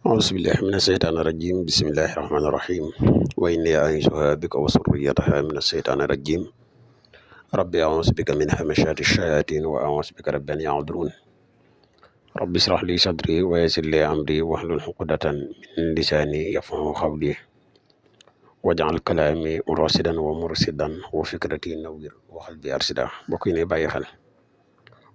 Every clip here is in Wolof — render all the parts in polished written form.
أعوذ بالله من الشيطان الرجيم بسم الله الرحمن الرحيم وإني أعيذها بك وذريتها من الشيطان الرجيم ربي أعوذ بك من همشات الشياطين وأعوذ بك رب أن يحضرون ربي اشرح لي صدري ويسر لي أمري واحلل عقدة من لساني يفقهوا قولي واجعل كلامي راشدا ومرشدا وفكرتي نوير وقلبي أرشدا mbokk yi ne bàyyi xel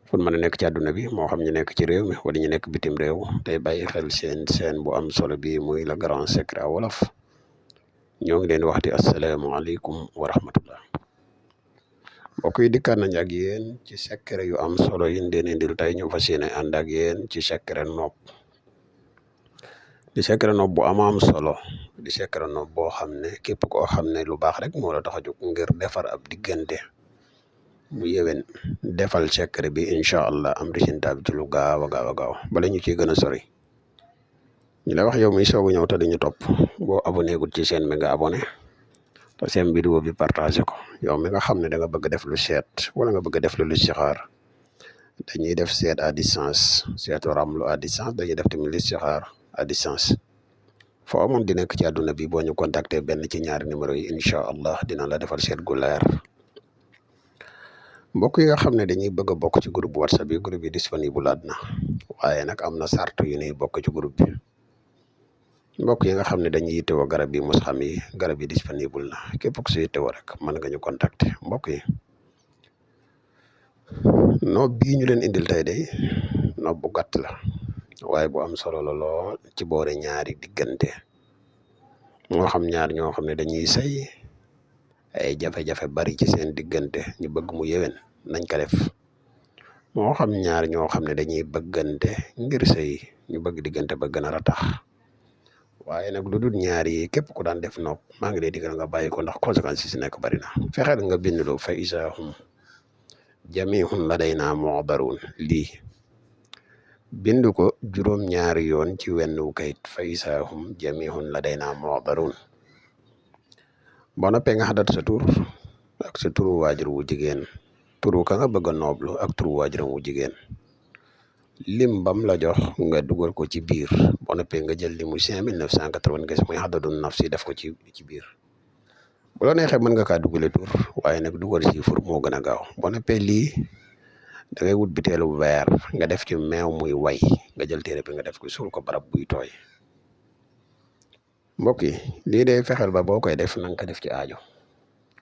fun mën a nekk ci àdduna bi moo xam ñu nekk ci réew mi wala ñu nekk bitim réew tey bàyyi xel seen bu am solo bi muy le grand secret wolof ñoo ngi leen waxti asalaamaaleykum wa rahmatullah mbokk yi dikkaat nañ ak yéen ci secret yu am solo yi leen indil tey ñu fas yéene ànd ak yéen ci secret nopp di secret nopp bu am solo di secret nopp boo xam ne képp koo xam ne lu baax rek moo la tax a jóg ngir defar ab diggante bu yéwén defal secret bi incha allah am résultat bi ci lu gaaw a gaaw bala ñu ciy gën a sori ñu la wax yow mi soogu ñëw te dañu topp boo abonné gul ci chaîne bi nga abonné te seen vidéo bi partagé ko yow mi nga xam ne da nga bëgg def lu seet wala nga bëgg def lu listixaar dañuy def seet à distance seetu ramlu à distance dañuy def tamit listixaar à distance foo amoon di nekk ci àdduna bi boo ñu contacter benn ci ñaari numéro yi incha allah dina la defal seet gu leer mbokk yi nga xam ne dañuy bëgg a bokk ci groupe whatsapp yi groupe yi disponible na waaye nag am na sart yu ñuy bokk ci groupe bi mbokk yi nga xam ne dañuy yittewoo garab yi mos xam yi garab yi disponible na képp ku si yittewoo rek mën nga ñu contacter mbokk yi noob bii ñu leen indil tey day noob bu gàtt la waaye bu am solo la lool ci boore ñaari diggante moo xam ñaar ñoo xam ne dañuy sëy ay jafe-jafe bari ci seen diggante ñu bëgg mu yéwén nañ ko def moo xam ñaar ñoo xam ne dañuy bëggante ngir sëy ñu bëgg diggante ba gën a ratax waaye nag lu dul ñaar yi képp ku daan def nopp maa ngi lay digal nga bàyyi ko ndax conséquences yi si nekk bari na fexeel nga bindlu fa isaahum jamihun ladaynaa muhdaruun lii bindu ko juróom-ñaari yoon ci wenn kayit fa isaahum jamihun ladaynaa muhdaruun boo noppee nga xadat sa tur ak sa turu waajur wu jigéen turu ka nga bëgg a nooblu ak turu waajuram wu jigéen lim bam la jox nga dugal ko ci biir boo noppee nga jël limu 5995 muy xadadu nafsi def ko ci biir bu la neexee mën nga kaa dugale tur waaye nag dugal ci fur moo gën a gaaw boo noppee lii da ngay wut biteelu weer nga def ci meew muy way nga jël téere bi nga def ko suul ko barab buy tooy mbokk yi lii day fexeel ba boo koy def na nga ko def ci aajo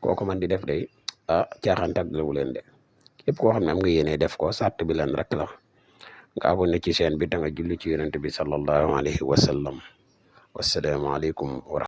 kooku man di def day caaxaan tàggalewu leen de képp koo xam ne am nga yéene def ko sàrt bi leen rek la nga abonné ci chaîne bi da nga julli ci yonent bi sallallahu alayhi wa sallam wasalaamaaleykum wa